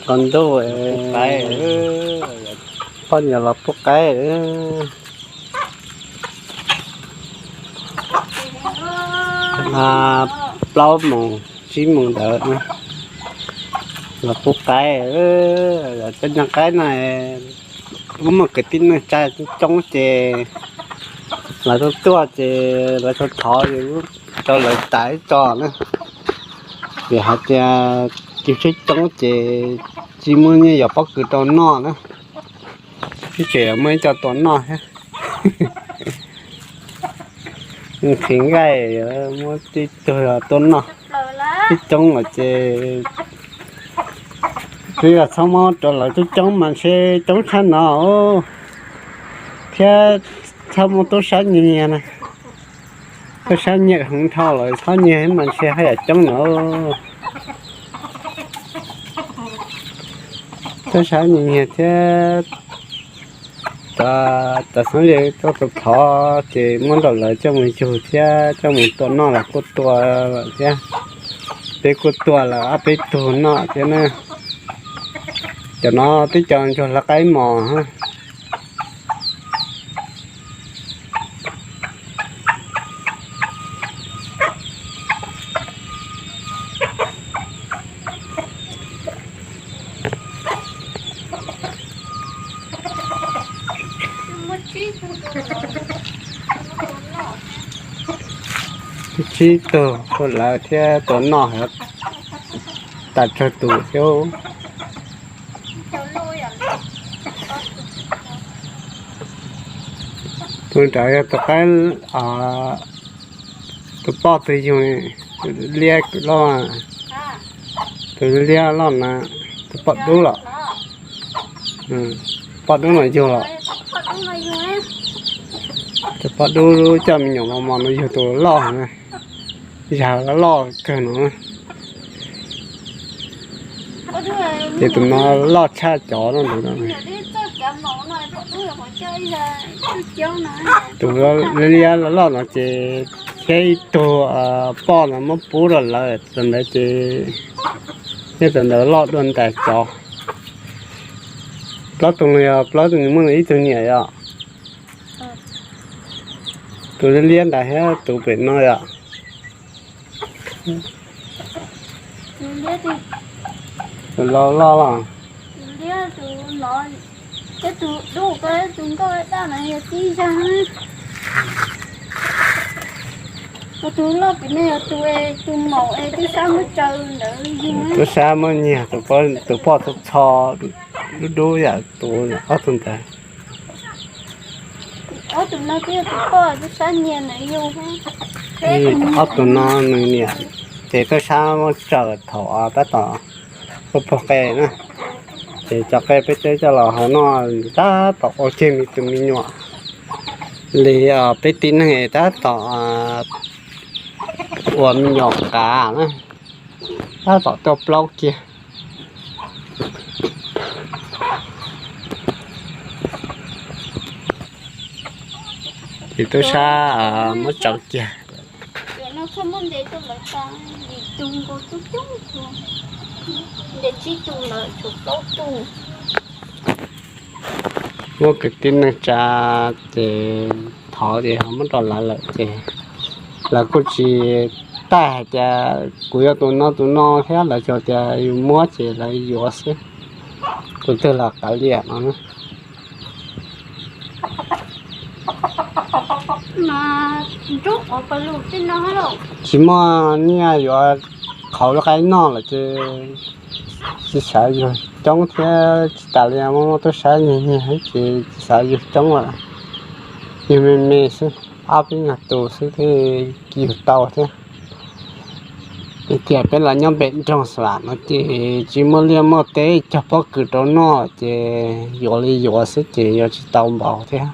Qos ntuj, poj niam los pub qaib. Plaub moos tsib moos ntawd los pub qaib. Cov nyuag qaib no muaj kwv tij neej tsa coob coob ces lawv tuaj tuaj ces lawv thov thov rau lawv tas ib tso na. Vim hais tias cov tsib coob ces tsis muaj nyiaj yuav pob kws rau noj na. Ib tseem yuav muaj ib co tua noj thiab. Nqhis nqaij muab tib tug tua noj. Ib coob lawm ces twb yog txhob muab rau lawv coob coob mas ntshe coob tshaj no thiab. Txhob muab tub sab nyiag nyiag na. Tub sab nyiag heev dhau lawm txhob nyiag mas ntshe haj yam coob no. Tub sab nyiag nyiag thiab. Cov xeeb li tuaj tus thov ces muab nrog lawv coj mus yug thiab coj mus tua noj los kuj tua lawm thiab. Peb kuj tua lawm ob peb tug noj thiab na. Cov no twb cov ntsuag hlawv qaib mos. Tsib tug kuj lawv thiab tua noj tas tsawg tus thiab. Tus nrad yog tus qaib, tus poj tus yug, liab loj, tus liab loj na, tus poj dub los, poj dub no yug los, tus poj dub coj me nyuam mos mos no yug tus loj na, yog loj kawg no. Ces tus no loj tshaj cov no ntawd. Tus liab loj no ces thiab ib tug poj no muab pub rau lawv, thaum ntawd ces thiab thaum ntawd loj dua ntais cov. Plaub tug no yog plaub tug muaj ib tug niam yom. Tus liab liab ntawd thiab tus pem no yom. Tus loj loj los. Tus dub ko tus nkauj daj no yog tib zag. Tus loj pem no yog tus, tus maum es tub sab muab tsaws ntawd yug. Tub sab muab nyiag, tus poj txho txho dub dub yam tus ob tug ntawd. Ob tug no twb yog tus poj tub sab nyiag ntawd yug. Ob tug no nws niam ces tub sab muab tsaws thaum tab tom puag puag qe na. Ces cov qe peb teb coj los hau noj tab tom ua kiag me tus me nyuam li peb tib neeg tab tom ua me nyuam qav na, tab tom tuaj plaub kiag. Ces tub sab muab tsaws kiag. Muaj kwv tij neej tsa ces thov ces ho muab rau lawv lawm ces lawv kuj tsis taij hais tias kuv yog tus no tus no thiab, lawv tsuas tias yus muab ces lawv yuav xwb. Tus twg los kav liam no. Tsis muaj nyiaj yuav qhauv lub qaib noj lawm ces tsis xav yug coob thiab tsis tas li muaj tub sab nyiag nyiag ces tsis xav yug coob lawm. Yug me me xwb, ob peb nyuag tus xwb thiaj yug tau thiab. Vim tias peb los nyob pem nroog Xalam no ces tsis muaj liaj muaj teb cog pob kws rau noj ces yuav li yuav xwb ces yuav tsis tau npaum thiab.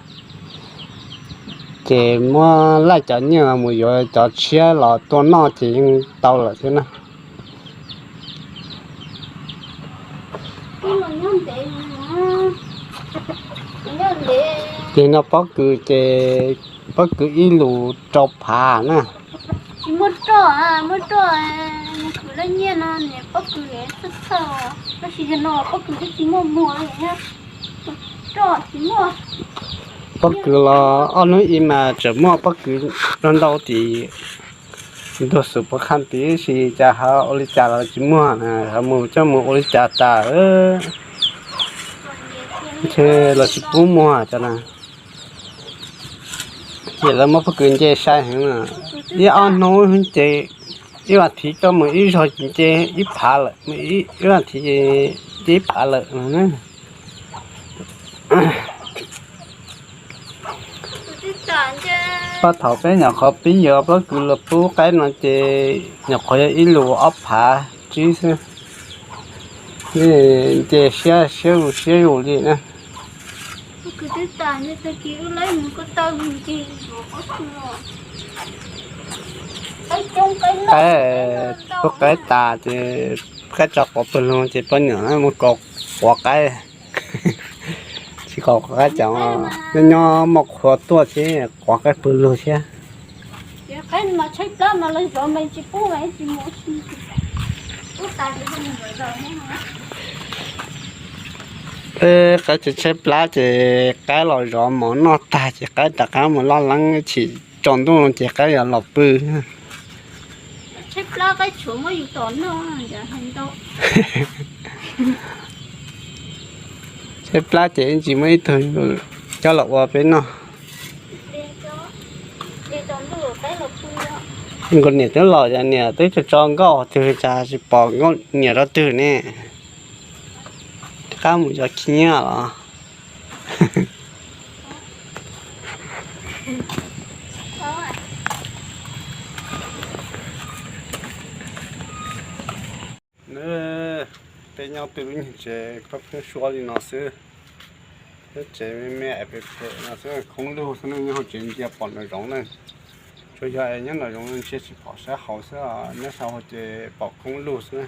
Ces muab laij cov nyiaj los mus yuav cov tshiab los tua noj ces yeej tau lawm thiab na. Ces no pob kws ces pob kws ib lus rau phav na. Tsis muaj roj, muaj roj, kuv Nyiaj no niam pob kws txhawj txhawj, tab sis yog no pob kws twb tsis muaj muag li na. Roj tsis muaj. Pob kws los ob hnub ib mas tseem muaj pob kws ntau ntau tim ntug xus puv qhaj tid, sis cas ho ua li cas los tsis muaj na, ho mus coj mus ua li cas tas. Ntshe los tsis pub muag cov na. Ces lawv muab pob kws nce sai heev na. Ib ob hnub ces ib vas thiv coj mus ib zaug nce ib phav lawm, ib vas thiv nce ib phav lawm na. Pab thaum peb nyuam qhuav pib yuav pob kws los pub qaib no ces nyuam qhuav yog ib lus ob phav tsib xwb. Nce siab siab zus siab zus li na. Qaib, pub qaib tas ces qaib tso quav pawg lug ces poj niam mus kov quav qaib. Tsis kov quav qaib cov, nyob nyob muaj qhua tuaj thiab quav qaib pawg lug thiab. Peb qaib tshaib tshaib plab ces qaib los zov mov noj tag ces qaib rov qab mus laj leeb, chim tsaus ntuj ces qaib yuav los pw. Tshaib plab ces ib ntsis muaj ib tug coj los ua peb noj. Nkauj niam twb los, niam twb tso tso nkauj twg cas tsis pom nkauj niam rau twg ne. Rov qab mus yos khib nyiab los. Peb nyob peb lub nyuag tsev pheeb suab li no xwb. Lub tsev me me es phem phem no xwb, khoob lug xwb, nyob hauv tsev ntsia pom nram zoov na. Tsuas yog es nyob nram zoov ntsia tsis pom sab hauv xwb, nyob sab hauv ces pom khoob lug xwb.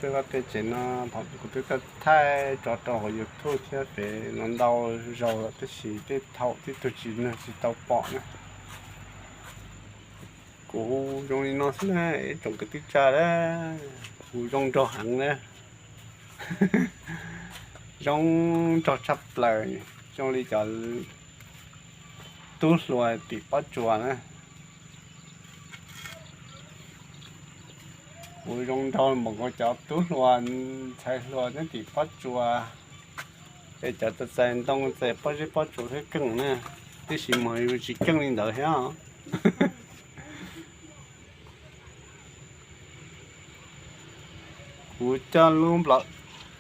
Peb vaj peb tsev no thaum kuv twb thaij tso rau hauv YouTube thiab pem no ntau zaus lawm tab sis tej thaum tib tug tsis nug tsis tau pom na. Kuv zoo li no xwb na, ib tsoom kwv tij tsa, kuv zoo nraug heev na. Zoo nraug tshaj plaws, zoo li cov tub hluas tim pob tsuas na. Kuv zoo nraug npaum nkaus cov tub hluas ntxhais hluas nyob tim pob tsuas, es cov txais ntoo txais pob zeb pob tsuas thiab keej na, tiam sis mas yus tsis keej li ntawd thiab. Kuv coj lub nplaum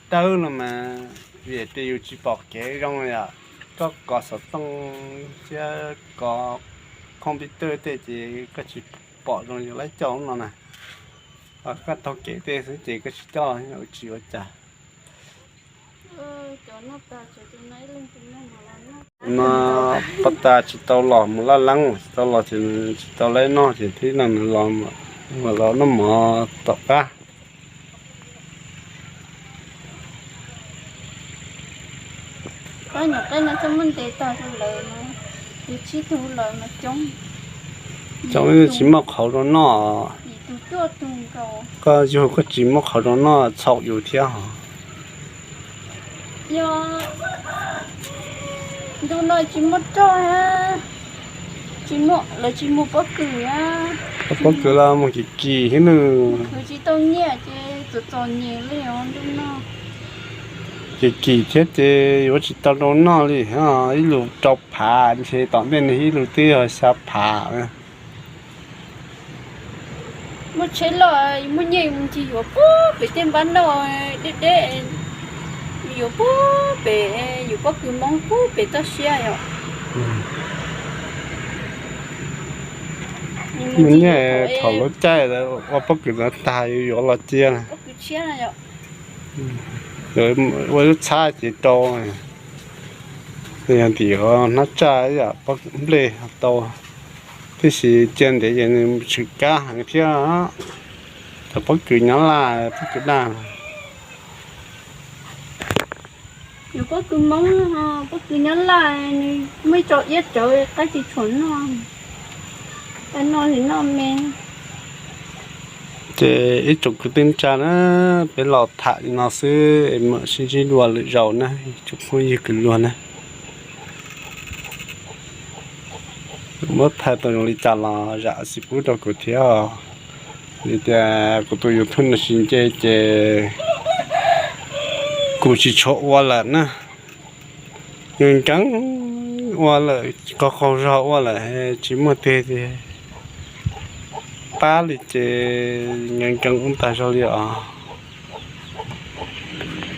dawb no mas vim tias yus tsis pom kev zoo li os. Koj kov xov tooj thiab kov computer tej ces koj tsis pom zoo yus lawv coj lub no na. Koj taug kev tej xwb ces koj tsis coj los tsis ua cas. No poj tas tsis tau los mus laj leeb, tsis tau los ces tsis tau lawv noj ces thib no los noj mov tom qab. Koj nyuam qij no txoj muaj ntev tag rau lawv no, yus tsib tug lawm mas coob. Coob tsis muaj qhauv rau noj. Koj yug koj tsis muaj qhauv rau noj txhaum yus thiab hos. Yog ntu no tsis muaj roj, tsis muaj, lawv tsis mus pob kws. Pob kws los mus kim kim thiab nws. Tsis tau nyiaj ces txom txom nyem li os ntu no. Kim kim thiab ces yuav tsis tau rau noj li, ib lus rau phav ntshe tom ntej nws ib lus twb yog xya phav. Muaj tsheb loj, muaj nyiaj mus ncig yuav puag pem tej npab noj deb deb, yuav puag pem, yuav pob kws Hmoob puag pem toj siab yom. Muaj nyiaj thaum lub caij ua pob kws ntawd tag yuav los cia. Ua lub txhab ces rau, yog ntim hnab tsaj ib yam pob nplej tau, tiam sis cia ntev ces nws tshwm kab heev thiab. Thaum pob kws nyob laj pob kws daj. Yus pob kws Hmoob, pob kws nyob laj, nws muaj ib co iab rawv qaib tsis tshua noj. Ces ib tsoom kwv tij neej tsa na, peb los tham li no xwb es mam sib ntsib dua lwm zaus na, tsoom phooj ywg kwv luag na. Muab thaij tau zoo li cas los zam xim pub rau kuv thiab os. Vim tias kuv tus YouTube no tsis nce ces kuv tsis tshua ua lawm na. Nkees nkees ua lawm, qaug qaug zog ua lawm, tsis muaj teg tiag. Pab li ces nkees nkees ua tag zog li os.